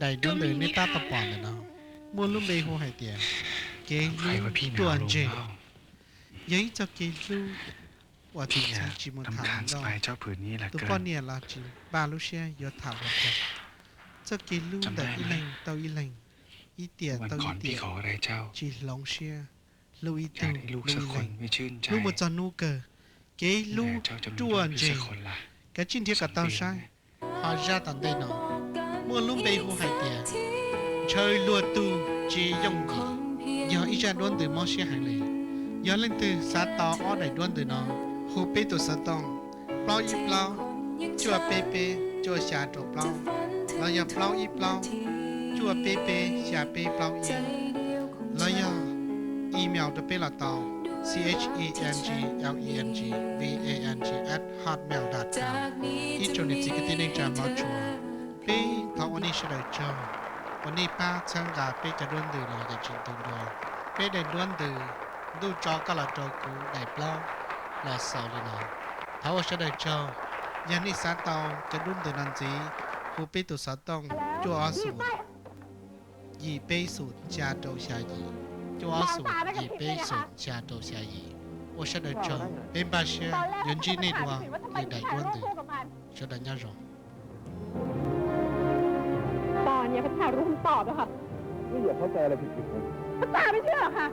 Daim duab ntawm nej tab tom pom ntawm no muaj lub npe hu hais tias kev hlub ruaj ntseg. Yog ib txoj kev hlub uas txi tsis mus tham ntau, tus poj niam los tsis npaj lub siab yuav tham ua txog. Txoj kev hlub ntawm ib leeg tau ib leeg, ib tiam tau ib tiam, tsis hloov siab, hlub ib tug hlub ib leeg, hlub mus txog hnub kawg. Kev hlub ruaj ntseg, kav tsij nrhiav kom tau saib. Ho zaj tom ntej no muaj lub npe hu hais tias ntshaw luag tug tsis yooj yim, yog ib zaj duab ntws mob siab heev li. Yog leej twg xav tau ob daim duab ntws no, hu peb tus xov tooj plaub ib plaub cuaj peb peb cuaj xya rau plaub, los yog plaub ib plaub cuaj peb peb xya peb plaub ib, los yog email rau peb los tau, C H E N G L E N G V A N G at hotmail dot com. Ib tsoom niam txiv kwv tij neej tsa hmov tshua, peb thov ua nej sawv daws tsaug uas nej pab txhawb nqa peb cov duab ntws los yam tsis tu ntua. Peb daim duab ntws Ntuj tso koj los rau kuv daim plaub los xaus li no. Thov ua sawv daws tsaug. Yog nej xav tau cov duab ntws no ntxiv, hu peb tus xov tooj cuaj ob xoom yim peb xoom xya rau xya yim, cuaj ob xoom yim peb xoom xya rau xya yim. Ua sawv daws tsaug, peb npaj siab yuav ntsib nej dua lwm daim duab ntws. Sawv daws nyob zoo. ตอบเนี่ยเขาถามรู้คำตอบแล้วค่ะ นี่อย่าเข้าใจอะไรผิดๆนะ ก็ตอบไม่เชื่อหรอกค่ะ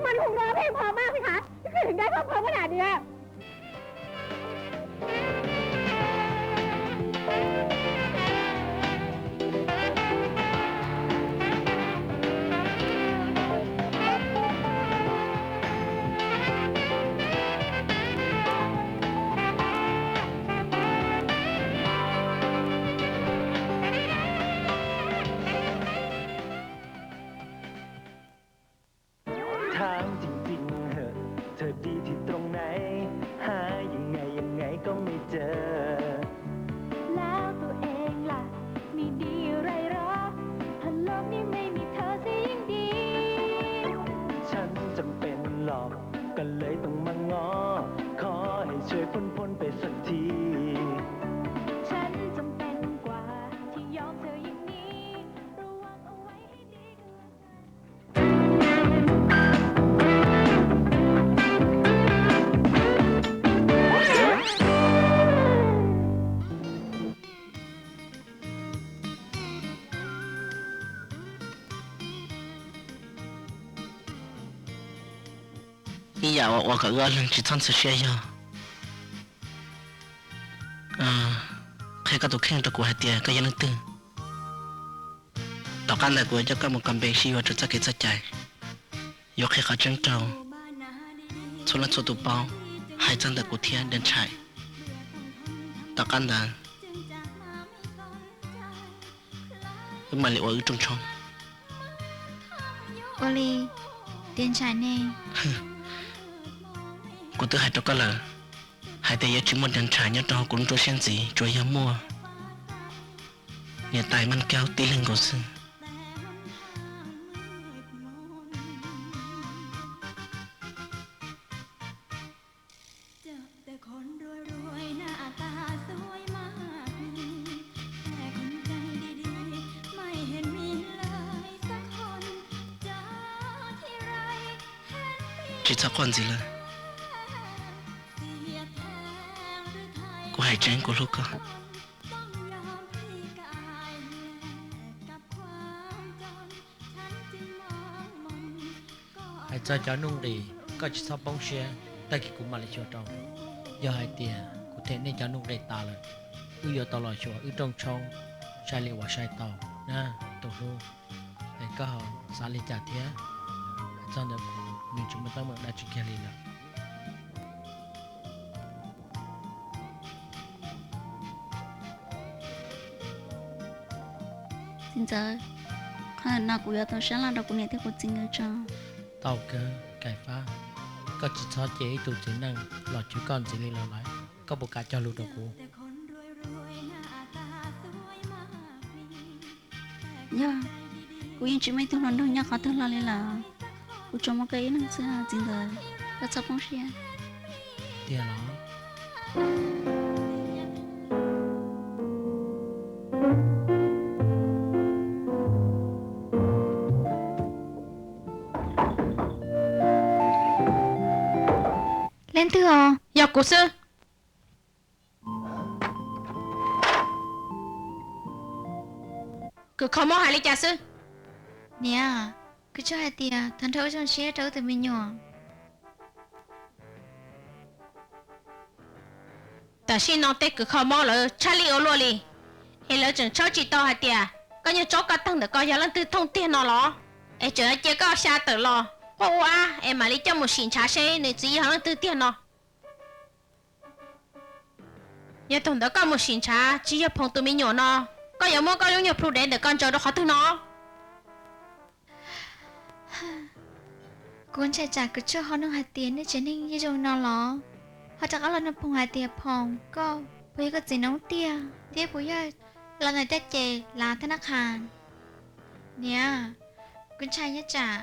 มันคงร้องเพลงเพราะมากสิคะ ก็คือถึงได้ครอบครองขนาดเนี้ย ถามจริงๆ เหอะ เธอดีที่ตรงไหน หายังไงยังไงก็ไม่เจอ แล้วตัวเองล่ะ ไม่ดีอะไรหรอ ถ้าโลกนี้ไม่มีเธอจะยิ่งดี ฉันจำเป็นหรอก ก็เลยต้องมาง้อ ขอให้ช่วยพ้นพ้นไปสักที ฉันจำเป็นกว่า ที่ยอมเธออย่างนี้ ระวังเอาไว้ให้ดีก็แล้วกัน Ib yam uas ua kom wb ob leeg tsis txhob ntxhov siab yog qhia koj tus kheej rau kuv hais tias koj yog leej twg. Tom qab ntawd kuv yuav coj koj mus kos npe sib yuav rau txoj kev txoj cai. Yuav qhia qhov tseeb rau txhua leej txhua tus paub, hais txog ntawm kuv thiab Dee Ntshai. Tom qab ntawd wb mam li ua wb rooj tshoob. Ua li, Dee Ntshai ne? Kuv twb hais rau koj lawm, hais tias yuav tsis muaj Dee Ntshai nyob rau hauv kuv lub nruab siab ntxiv, tsuas yog muaj niam tais Maj Kaub tib leeg nkaus xwb. Tsis txhob quaj ntxiv lawm. Kuv hais tseeb, kuv hlub koj. Hais txog cov nuj nqis, koj tsis txhob poob siab, tag kis kuv mam li xyuas rau. Yog hais tias kuv them nej cov nuj nqis tas lawm, wb yuav tau los xyuas wb rooj tshoob sai li uas sai tau na, tus hlub. Es koj ho xav li cas thiab? Hais txog ntawd kuv nws tsis muaj teeb meem dab tsi kiag li lawm. Txiv ntxawm, qhov no kuv yuav tau sab laj rau kuv niam thiab kuv txiv nkawd tso. Tau kawg Kais Fab, koj tsis txhob cia ib tug txiv neej los chwv koj ntxiv li lawm lauj. Koj puas kam cog lus rau kuv? Yog, kuv yeej tsis muaj ib tug hluas nraug nyob qhov twg hlo li lawm. Kuv tsuas muaj koj ib leeg xwb, txiv ntxawm, koj txhob poob siab. Tiag los? Leej twg os? Yog kuv xwb. Kws kho mob hais li cas xwb? Niam, kuv tsuas hais tias thov nrog wb zoo siab rau wb tus me nyuam. Tam sim no tej kws kho mob lawv tshaj lij ua luaj li, es lawv tseem tshawb tsis tau hais tias koj niag tsob koj tawg ntawm koj yog leej twg thooj tiag no los, es tseem cia koj xya tawm los quaj ua ab es mam li coj mus sim ntshav seb nws txiv yog leej twg tiag no. Yog thaum ntawd koj mus sim ntshav tsis yog phoom tus me nyuam no, koj yuav muab koj lub nyuag plhu dev ntawm koj ntsaws rau qhov twg no? Kuv ntshai tsam kuv tsuas ho nug hais tias nej tsev neeg yeej zoo no los, ho rov qab los nug phoom hais tias phoom koj puas yog koj txiv noob tiag thiab puas yog los ntawm caj ces lav thab nab qha. Niam, kuv ntshai nyob tsam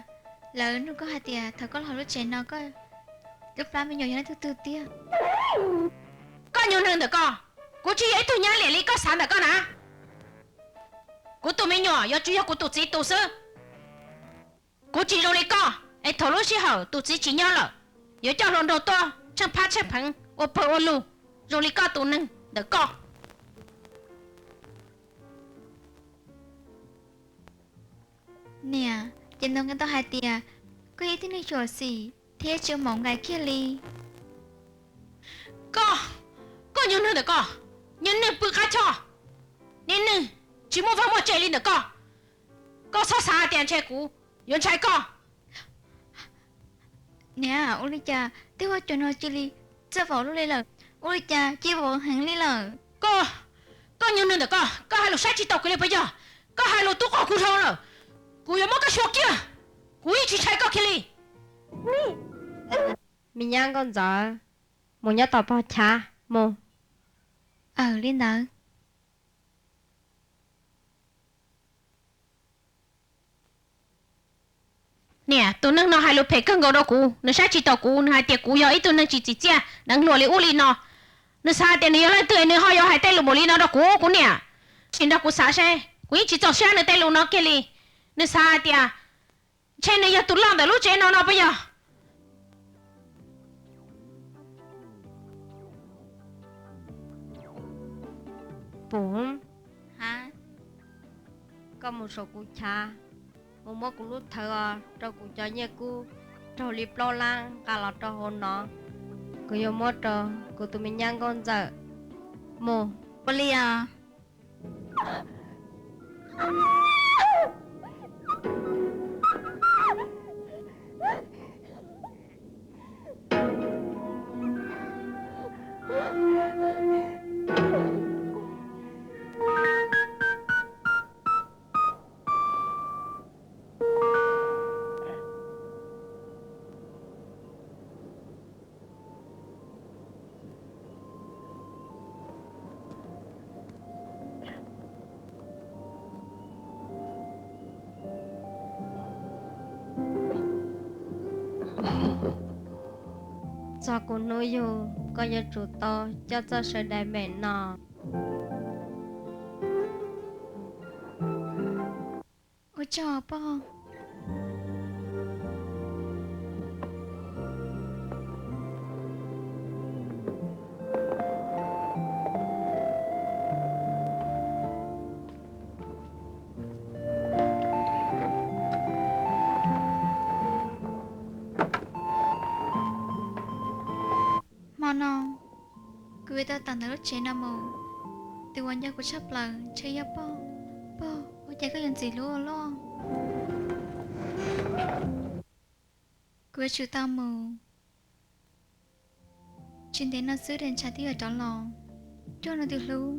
lawv nug koj hais tias thaum koj los lub tsev no koj lub plab me nyuam yog leej twg tug tiag. Koj nyuag neeg ntawm koj, kuv tsis yog ib tug nyab liam li koj xav ntawm koj na. Kuv tus me nyuam yuav tsum yog kuv tus txiv tus xwb. Kuv tsis zoo li koj es thaum lub sij hawm tus txiv tsis nyob lawm, yuav coj hluas nraug tuaj tsheej phab tsheej pheev ua pawg ua lug zoo li koj tus neeg ntawm koj. Niam, ces nws nqe tau hais tias koj yog ib tug neeg xyuam xim thiab tsis ua maum nqaim kiag li. Koj, koj nyuag neeg ntawm koj, niag neeg pw qab choj, niag neeg tsis muaj vaj muaj tse li ntawm koj, koj txhob xav hais tias ntshe kuv yuav ntshai koj. Niam, ua li cas tej huab cua no cia li txawj vau luaj li lawm? Ua li cas cia vau heev li lawm? Koj, koj nyuag neeg ntawm koj, koj hais lus saib tsis taus kuv li puas yog? Koj hais lus tub qaug kuv dhau lawm, kuv yuav muab koj xyuas kiag, kuv yeej tsis ntshai koj kiag li. Me nyab nkauj ntxawm, mus nyob tom pog chav mus. Aws, li ntawd. Niam, tus neeg no hais lus phem kawg nkaus rau kuv, nws saib tsis taus kuv, nws hais tias kuv yog ib tug neeg tsis txim txiaj deev hluas li ub li no. Nws xav hais tias nws yog leej twg nws ho yuav hais tej lus npaum li no rau kuv, kuv niam. Sim nrog kuv xav seb, kuv yeej tsis txaus siab nws tej lus no kiag li. Nws xav hais tias ntshe nws yog tus loj ntawm lub tsev no no puas yog? Pum, koj mus saum kuv chav, mus muab kuv lub thawv os, rau kuv cov nyiaj kub raug li plaub lab nqa los rau hauv no, kuv yuav muab rau kuv tus me nyab nkauj ntxawm mus. Ua li os. Txog kuv hnub yug, koj yuav tsum tau coj txoj saw daim mem no. Ua tsaug pog. Hmo no kuv yuav tau tawm ntawm lub tsev no mus. Tus uas nco kuv tshaj plaws ntshe yog pog. Pog, ua cas koj yuav ntxim hlub ua luaj? Kuv yuav tsum tau mus. Tsis ntev no xwb daim ntshav twb yuav rov los cuag nws tus hlub.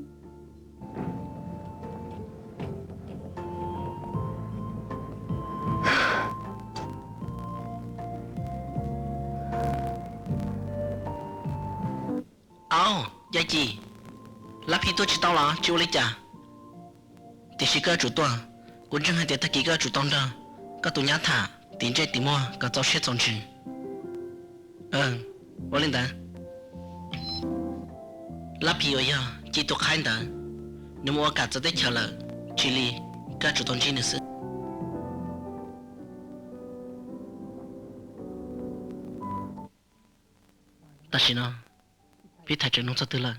Au, Yaj Ci, Lab Phij tuaj tsis tau los tsis ua li cas. Tiam sis koj yuav tsum tuaj, kuv ntseeg hais tias tag kis koj yuav tsum tau nrog koj tus nyab tham tim ntsej tim muag kom txaus siab txaus ntsws. Ua li ntawd, Lab Phij uas yog Ci tus qhaib ntawd, nws mus ua kam txawv teb chaws lawm, tsis li, koj yuav tsum tau ntsib nws xwb. Tam sim no Phib Thais tseem nug txog twg lawm?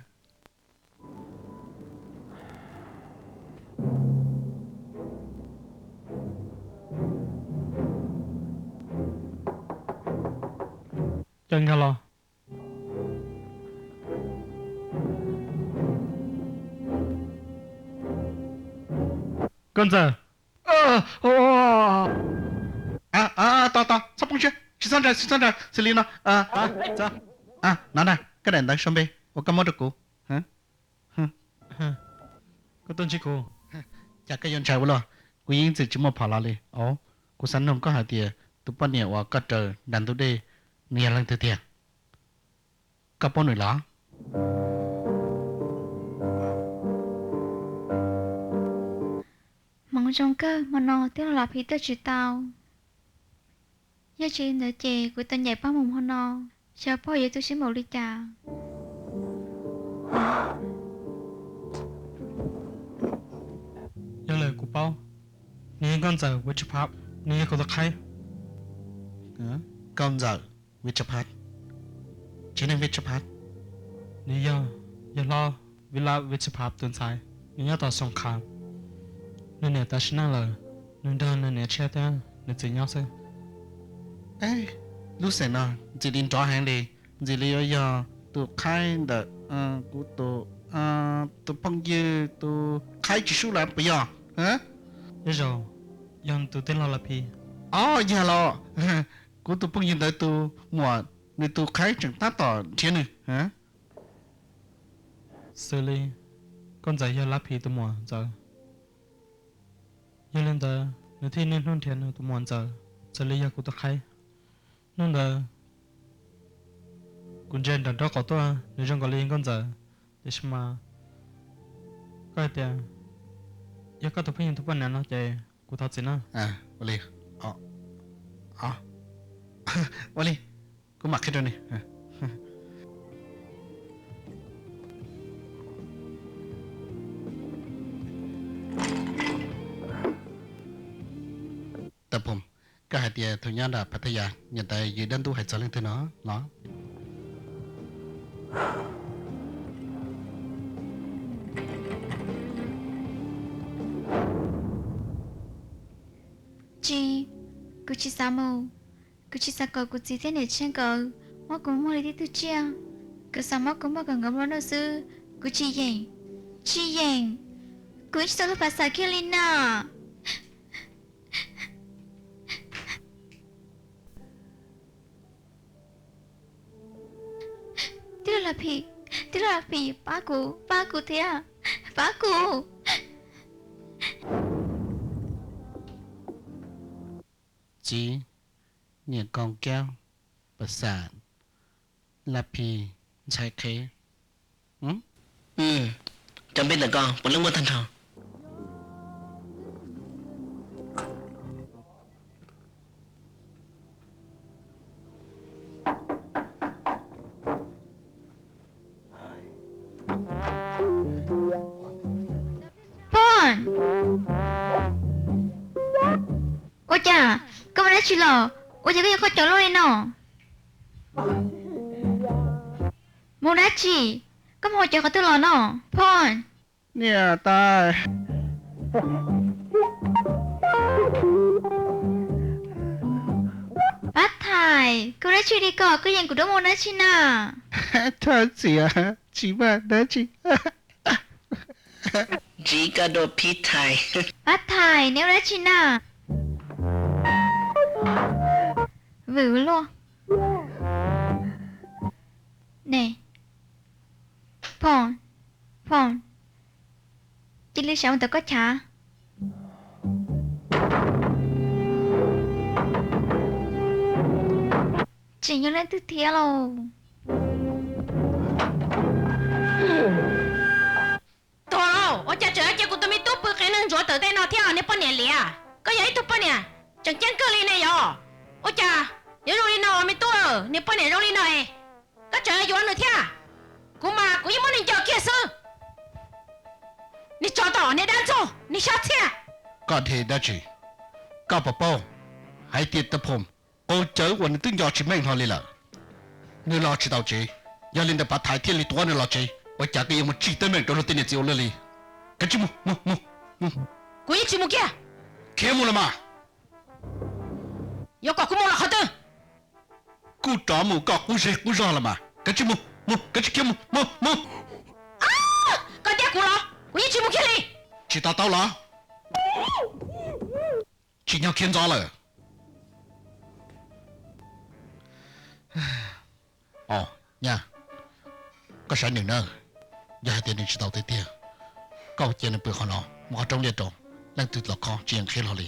Cov nkag los. Nkauj ntxawm. Tos, tos, txhob poob siab, tsis txhob nrawm, tsis txhob nrawm, xws li no. No na, koj daim ntawv sau npe uas koj muab rau kuv. Koj tuaj ntsib kuv, cas koj yuav ntshai ua luaj? Kuv yeej ib txwm tsis muaj phom los li. Kuv xav nug koj hais tias tus poj niam uas koj raws nram ntug dej, nws yog leej twg tiag? Koj paub nws los? Hmoov zoo kawg, hmo no tij laug Lav Phis tuaj tsis tau. Yog tsis li ntawd ces kuv tau ncaim pab mus hmo no, xyov pog yuav tu siab npaum li cas. Yog lawm kuv paub, nws yog nkauj ntxawm Witcher Pop, nws yog kuv tus qhaib. Nkauj ntxawm Witcher Pop, tsis yog Witcher Pop. Nws yog, yog hlob Vila Witcher Pop tus ntxhais, nws nyob tom Xoo Kham. Nws niam tas sim neej lawm, nws nrog nws niam tshiab thiab nws txiv nyob xwb. Lub xeem no ntxim li nrov heev li, ntxim li yuav yog tus qhaib ntawm kuv tus, tus phooj ywg tus qhaib Tswv Sub lawm puas yog? Tej zaum yog tus tij laug Lav Phis. Os, yog los, kuv tus phooj ywg ntawd tus muam nws tus qhaib tseem tab tom nrhiav nws. Xws li nkauj ntxawm yog Lav Phis tus muam ntxawm, yog li ntawd nws thiaj niaj hnub nrhiav nws tus muam ntxawm, xws li yog kuv tus qhaib. Hnub ntawd kuv ntsia nram nraub qaum tuaj, nws zoo nkaus li nkauj ntxawm, tiam sis mas koj hais tias yog koj tus phooj ywg tus poj niam no ces kuv thov txim na. Ua li, ua li, kuv mam qhia rau nws. Tau Phom, koj hais tias thaum nyob nram Phav Thaj Yas, niam tais Yws Dab Ntub hais txog leej twg no los? Tsis, kuv tsis xav mus. Kuv tsis xav kom kuv txiv thiab niam tshiab nkawd muab kuv muag li tib tug tsiaj. Kuv xav muab kuv muag kom nkawd mloog xwb. Kuv tsis yeem, tsis yeem. Kuv tsis tau lub pav xav kiag li na. Tij laug Lav Phis, tij laug Lav Phis, pab kuv, pab kuv thiab, pab kuv. Txiv, niam koom kiab, pas xas, Lav Phis, ntxhais qhev. Cov npe ntawm koj puav leej muaj tag nrho. Phom, ua cas koj mus dab tsi los? Ua cas koj yuav khaub cawv luaj li no? Mus dab tsi? Koj mus ua cawv qhov twg los no, Phom? Niam tais. Pab Thais, koj ua dab tsi li ko? Koj yeem kuv duab mus dab tsi na? Thaj txiv, tsis muaj dab tsi. Ntxiv koj dua Phib Thais. Pab Thais, neb ua dab tsi na? Vwm luaj. Ne, Phom, Phom, cia li sawv mus tom koj chav. Tseem yog leej twg thiab lauj? Tuag lauj, ua cas tseem cia kuv tus me tub pw qev neeg ntsuav tawm tej no thiab niag poj niam liam? Koj yog ib tug poj niam tseem ceeb kawg li ne yom? Ua cas yuav zoo li no me tub, niag poj niam zoo li no es koj tseem yuav nws thiab? Kuv mas kuv yeej muab nws nco kiag xwb. Niag tsov tom niag dab ntxaug, niag xyob txhiaj. Koj dhia dab tsi? Koj puas paub hais tias Tub Phom qaug cawv uas nws twb nco tsis meej hlo li lawm, nws los tsis tau tsev. Yog li ntawd Pav Thaiv thiaj li tuav nws los tsev, ua cas koj yuav mus tsim teeb meem rau luag tej niam txiv ua luaj li? Kav tsij mus, mus, mus, mus. Kuv yeej tsis mus kiag. Khiav mus los mas. Yuav kom kuv mus los qhov twg? Kuj rov mus kom qub zej qub zog los mas. Kav tsij mus, mus, kav tsij khiav mus, mus, mus. Koj ntiab kuv los? Kuv yeej tsis mus kiag li. Tsis to taub los? Tsim nyog khiav ntxov lawm. Os, nyab, koj saib nws na, yog hais tias nws tsis tau tiag tiag, koj cia nws pw qhov no, mus qhov roob liaj rau, leej twg los khob tsis yeem qhib hlo li.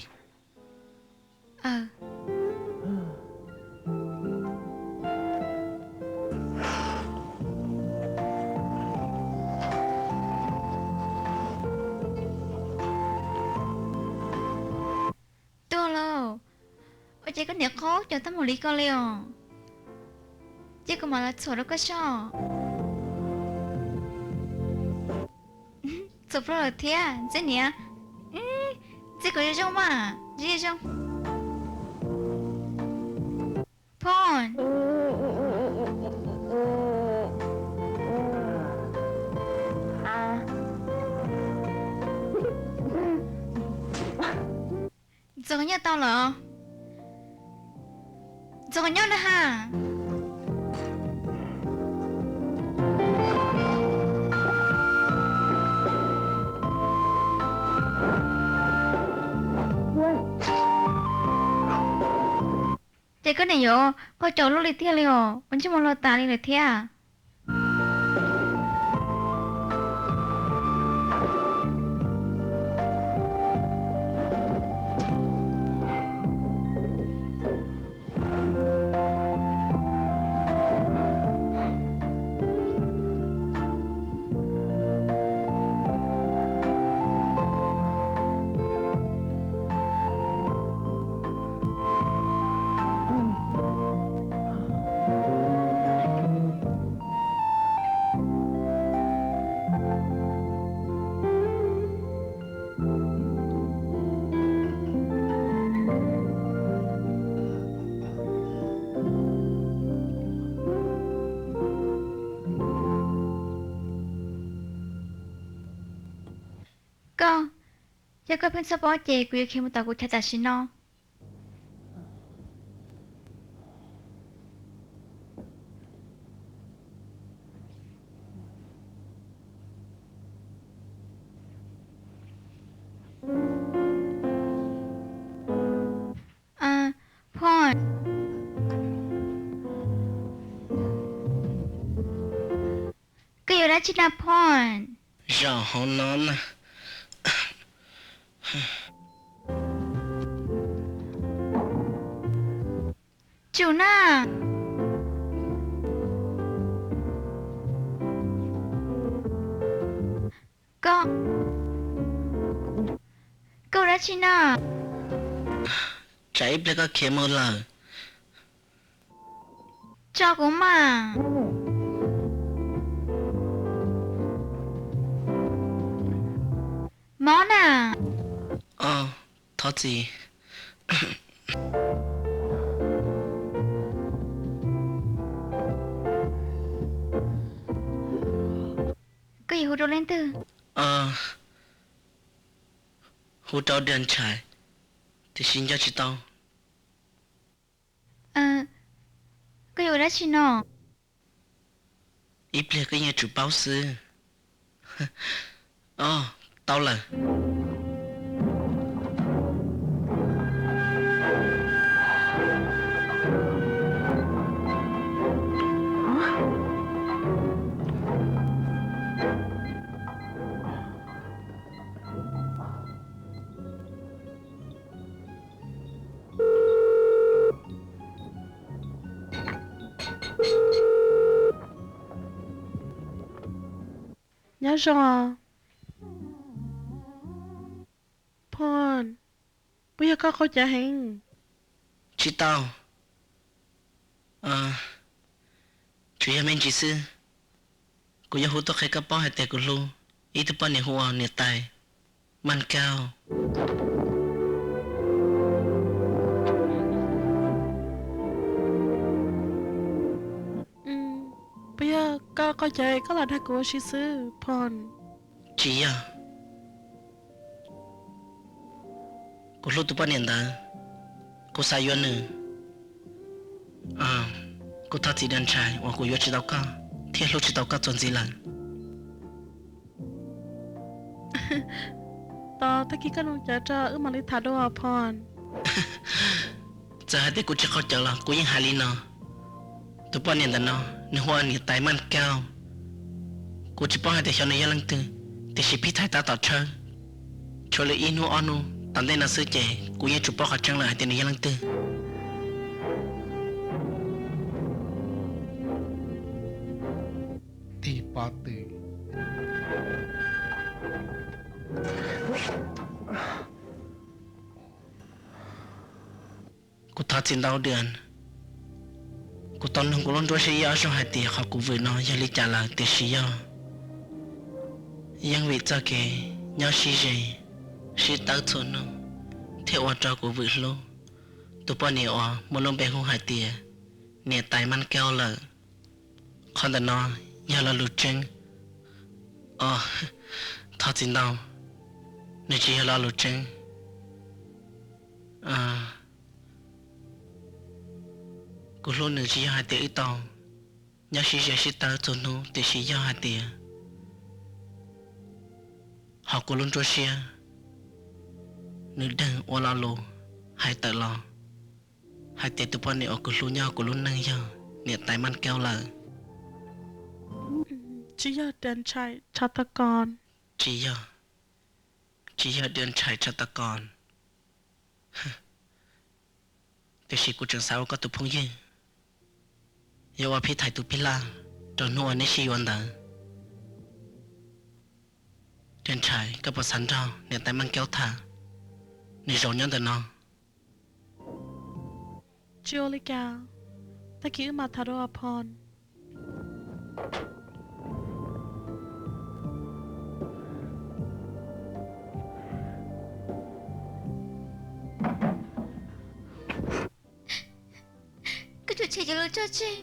Tuag lauj, ua cas koj niam qaub cov tag mus li ko li os? Ces kuv mam los txhuam rau koj soj. Txhuam ploj lawm thiab ntxim niam. Ntxim kuv zoo zoo mas, zoo zoo. Phoj, ntxoov nyob tau lawm. Ntxoov nyob na ha. Ces koj niam yuav qaug cawv luaj li tiag li os, ua ntsej muag luag tas li lawm thiab. Koj, yog koj pheej txhob paub ces kuv yuav khiav mus tom kuv chaw tam sim no. Phoj, koj yuav dab tsi na Phoj? Zaum hauv no na. Tsum na. Koj, koj ua dab tsi na? Tsam ib pliag koj khiav mus lawm. Tso kuv mas. Mob na. Thov txim. Koj yuav hu rau leej twg? Hu rau Dag Ntshai, tiam sis nco tsis tau. Koj yuav ua dab tsi no? Ib pliag koj yeej yuav tsum paub xwb. Os, tau lawm. Nyob zoo. Phoj, puas yog koj qaug cawv heev? Tsis tau. Tsuas yog me ntsis xwb. Kuv yuav hu tuaj qhia koj paub hais tias kuv hlub ib tug poj niam hu ua niam tais Mas Kaug. Puas yog Qhov chaw koj los dag kuv ua si xwb, Phon. Tsis yog. Kuv hlub tus poj niam ntawd, kuv xav yuav nws. Kuv thov txim Dab Ntshai uas kuv yuav tsis tau koj thiab hlub tsis tau koj txuas ntxiv lawm. Tos tag kis koj zoo cawv tso wb mam li tham dua, Phon. Txawm hais tias kuv tsis qaug cawv los kuv yeej hais li no. Tus poj niam ntawm no nws hu ua niam tais Maj Kaub. Kuv tsis paub hais tias xyov nws yog leej twg, tiam sis phij thais tab tom tshawb. Tshuav li ib hnub ob hnub tom ntej no xwb ces kuv yeej tsuas paub qhov tseeb lawm hais tias nws yog leej twg. Tig pob tw. Kuv thov txim ntau Dab. Kuv tau nug kuv lub nruab siab ib ob zaug hais tias qhov kuv vwm no yog li cas lawm, tiam sis yog yeej vim txoj kev nyob sib ze sib tawb txhua hnub thiaj ua rau kuv vwm hlub tus poj niam uas muaj lub npe hu hais tias niam tais Maj Kaub lawm. Qhov ntawm no yog lo lus tseeb. Os, thov txim ntau, nws tsis yog lo lus tseeb. Kuv hlub nws tsis yog hais tias wb tau nyob sib ze sib tawb txhua hnub, tiam sis yog hais tias hauv kuv lub nruab siab nws deeg ua lo lus hais tawm los hais tias tus poj niam uas kuv hlub nyob hauv kuv lub neej yog niam tais Maj Kaub lawm. Tsis yog Dab Ntshai Tshav Tau Kos. Tsis yog, tsis yog Dab Ntshai Tshav Tau Kos. Tiam sis kuv tseem xav ua koj tus phooj ywg, yuav ua phij thais tus phij laj rau hnub uas neb sib yuav ntawd. Dab Ntshai, koj puas xav nrog niam tais Maj Kaub tham? Nws zaum nyob ntawm no. Tsis ua li cas, tag kis wb mam tham dua, Phon. Koj tsuas tshem cov lus tso tseg.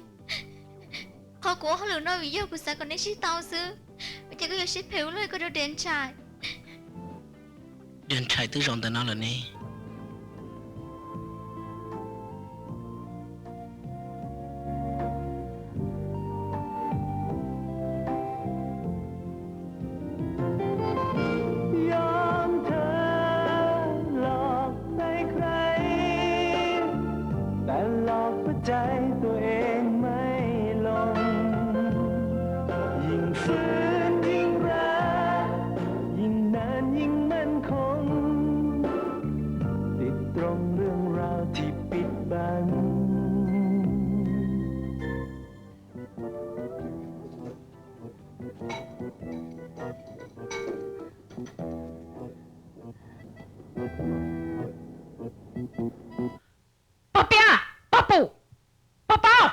Qhov kuv ua hauj lwm no vim yog kuv xav kom neb sib tau xwb, ua cas koj yuav siab phem ua luaj li ko rau Dab Ntshai? Dab Ntshai twb zaum ntawm no lawm ne. Pog Piab, pog Pum, pog Paub,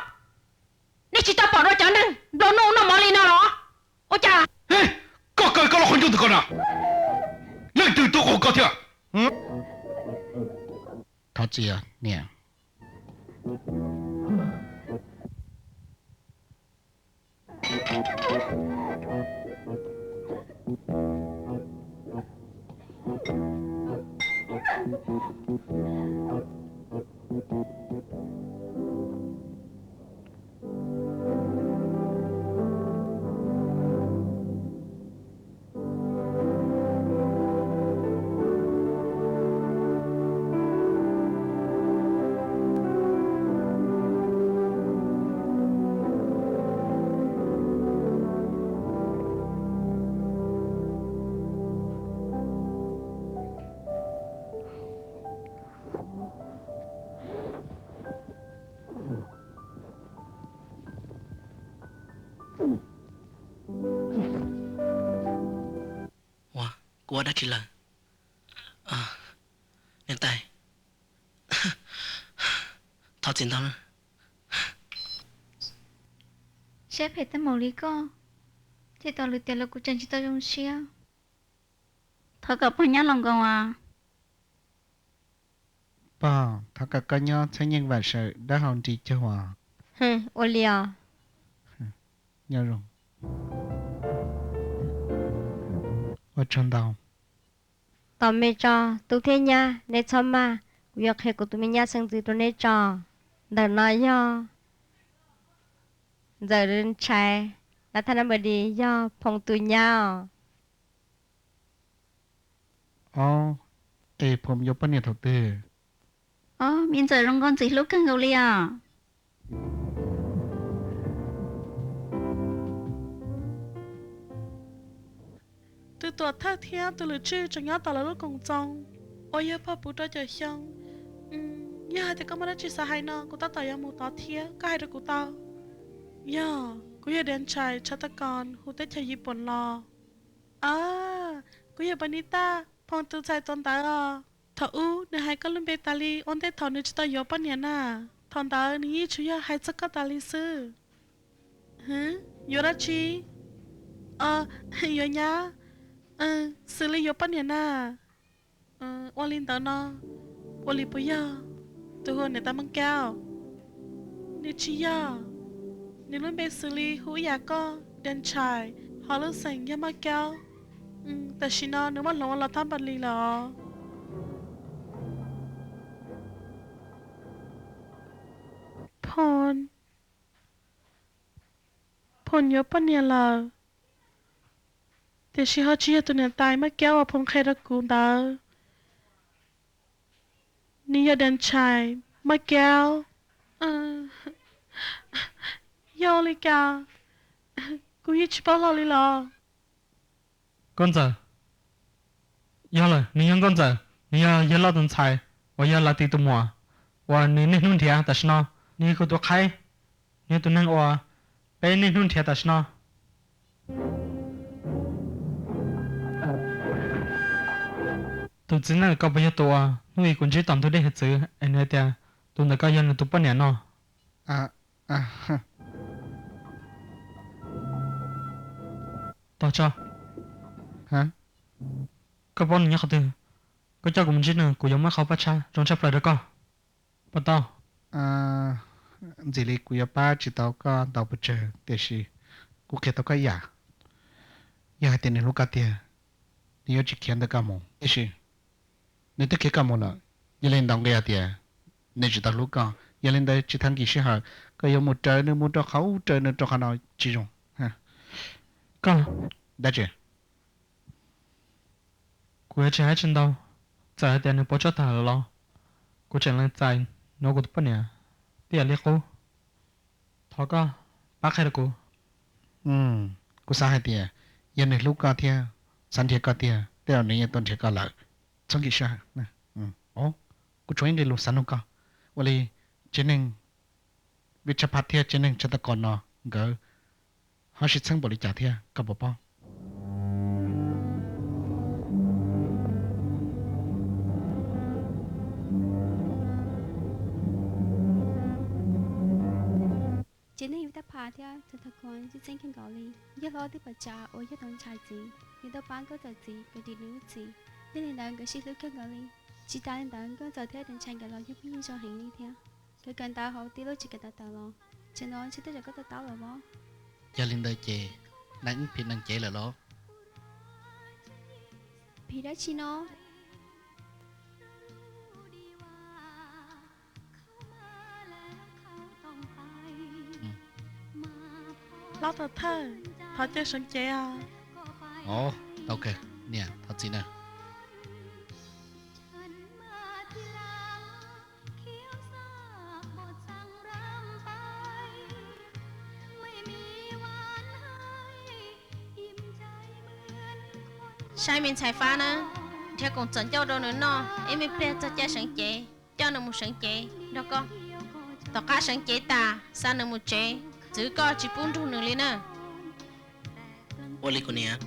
nej tsis tau pom dua cov neeg nplua nuj noj mov li no los? Ua cas? Koj kaw koj lub qhov ncauj ntawm ko na. Leej twg tuaj qhov koj thiab? Thov txim niam. Ua, kuv ua dab tsi lawm? Niam tais, thov txim ntau. Siab phem tag npaum li koj, thiaj tau lwm tiam los kuv tseem tsis tau zoo siab. Thov kom pog nyob los nkoos as. Pog, thov kom koj nyob txhiab nyeej vam sawm dawb hau nri cuag as. Ua li os. Nyob zoo. Ua tsaug ntau. Tos me tso, tub thiab nyab, neb txhob maj, kuv yuav qhia kuv tus me nyab xeeb ntxwv rau neb tso. Ntawm no yog Ntxawm Ntshai, lawv thaj nab npawg di yog Phoo tus nyab os. Ob, es Phoo yuav poj niam thaum twg? Ob, me Ntxawm zoo nkauj ntxim hlub kawg nkaus li os. Tus tuam thawj thiab tus lwm tswj tseem nyob tom lawv lub koom txoos uas yog pog puv rau caum xyoo. Yog hais tias koj muaj dab tsi xav hais no kuv tab tom yuav mus tod thiab, koj hais rau kuv tau. Yog, kuv yog Dab Ntshai tshav tag kos hu teb chaws Yis Poom los. A, kuv yog Pab Nib Taj, Phoo tus ntxhais tuav ntawv os. Thaum ub nws hais koj lub npe tas li ua ntej thaum nws tsis tau yuav poj niam na. Thaum ntawd nws yeej tsuas yog hais txog koj tas li xwb. Hwv, yuav dab tsi? Yuav nyab, xws li yuav poj niam na. Ua li ntawd no, ua li puas yog? Tus hu niam tais Maj Kaub, nws tsis yog. Nws lub npe xws li hu ib yam koj, Dab Ntshai, ho lub xeem yog Maj Kaub. Tam sim no nws muab hloov ua Los Thab Npas Lis lawm os. Phoo, Phoo yuav poj niam lawm, tiam sis ho tsis yog tus niam tais Maj Kaub uas Phoo qhia rau kuv ntawd. Nws yog Dab Ntshai, Maj Kaub. Yog ua li cas? Kuv yeej tsis paub hlo li los. Nkauj Ntxawm, yog lawm, nws yog Nkauj Ntxawm, nws yog yawg Lauj tus ntxhais uas yog Lav Tis tus muam uas nws niaj hnub nrhiav tam sim no. Nws yog kuv tus qhaib, nws yog tus neeg uas peb niaj hnub nrhiav tam sim no. Tus txiv neej, koj puas yog tus uas hnub ib kuv ntsib tom ntug dej hiav txwv es nws hais tias tus ntawm koj yog nws tus poj niam no? Tos tso. Koj paub nws nyob qhov twg? Koj coj kuv mus ntsib nws, kuv yuav muab qhov paj tshab zoo tshaj plaws rau koj. Puas tau? Ntxim li kuv yuav pab tsis tau koj ntau pes tsawg, tiam sis kuv qhia tau koj ib yam. Yog hais tias nws hlub koj tiag, nws yuav tsis khiav ntawm koj mus. Tiam sis nws twb khiav koj mus lawm, yog li ntawd nqi hais tias nws tsis tau hlub koj. Yog li ntawd tsis txhob nkim sij hawm, koj yuav mus raws nws mus rau qhov ub raws nws rau qhov no tsis zoo. Koj, dab tsi? Kuv yuav tsis hais tsis ntau, txawm hais tias nws puas tsuaj tag lawm los kuv tseem lees txais nws ua kuv tus poj niam tib yam li qub. Thov koj pab qhia rau kuv. Kuv xav hais tias yog nws hlub koj thiab xav nrhiav koj tiag, tej zaum nws yeej tuaj nrhiav koj lawm. Txhob nkim sij hawm. Kuv tshuav ib nqe lus xav nug koj. Ua li tsev neeg Vij Tshav Phaj thiab tsev neeg Tshav Tag Kos no nkawd ho sib txheeb npaum li cas thiab, koj puas paub? Tsev neeg Vij Tshav Phaj thiab Tshav Tag Kos sib txheeb kawg nkaus li. Yawg hlob twb pom tsam uas yog Dab Ntshai txiv, nws tau pab Nkauj Ntxawm txiv kom dim nws lub txim. Yog li ntawd nkawd sib hlub kawg nkaus li. Tsis tas li ntawd Nkauj Ntxawm thiab Dab Ntshai nkawd los yog phooj ywg zoo heev li thiab. Nkawd kawm ntawv hauv tij lub tsev kawm ntawv tawm los, tsam no ntshe tej zaum koj to taub lawm os. Yog li ntawd ces neeg wb phim neeg cev lawm los? Phim dab tsi no? Hlob Tub Thawj, thov caw seev cev os. Niam, thov txim na. Saib me ntxhais Fab na, nrhiav khoom txom ncauj rau nws noj, ib me pliag txog caij seev cev, coj nws mus seev cev nrog koj. Tom qab seev cev tas xa nws mus tsev, txwv koj tsis pub nrug nws li na. Ua li kuv niam.